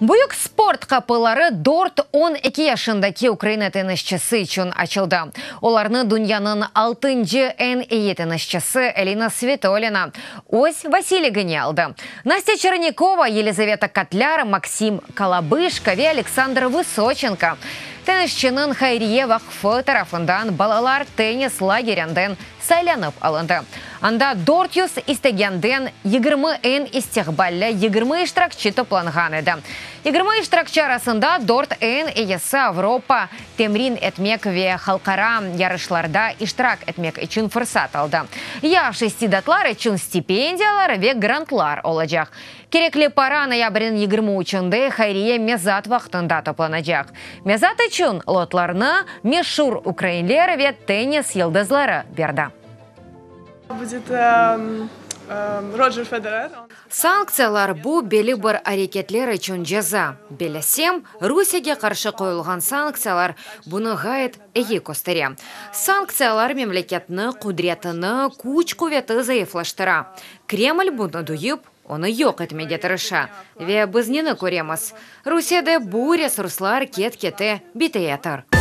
Büyük sport qapıları dört 12 yaşındaki Ukraina tennisçisi içün açıldı. Olarnı dünyanıñ altıncı eñ eyi tennisçisi Elina Svitolina öz vasiyligine aldı. Nastya Çernikova, Yelizaveta Kotlâr, Maksim Kolobışko ve Aleksandr Vısoçenko tennisçiniñ hayriye vaqfı tarafından balalar tennis lagerinden saylanıp alındı. Anda 400 istegenden 20 eñ istiqballi 20 iştirakçi toplanğan edi. 20 iştirakçi arasında dört eñ eyisi Avropa temrin etmek ve halqara yarışlarda iştirak etmek içün fırsat aldı. Yaş istidatlar içün stipendiyalar ve grantlar olacaq. Kerekli para noyabrniñ 23-nde hayriye mezat vaqtında toplanacaq. Mezat içün lotlarnı meşur ukrainler ve tennis yıldızları berdi. Будет Роджер Федерер. Sanktsiyalar bu belli bir areketler içün ceza. Bellesem, Rusiyege qarşı qoyulğan sanktsiyalar bunı ğayet eyi köstere. Sanktsiyalar memleketni, qudretini, küç quveti zayıflaştıra. Kreml bunı duyıp, onı yoq etmege tırışa. Ve biz neni köremiz? Rusiyede bu resurslar ket-kete biteyatır.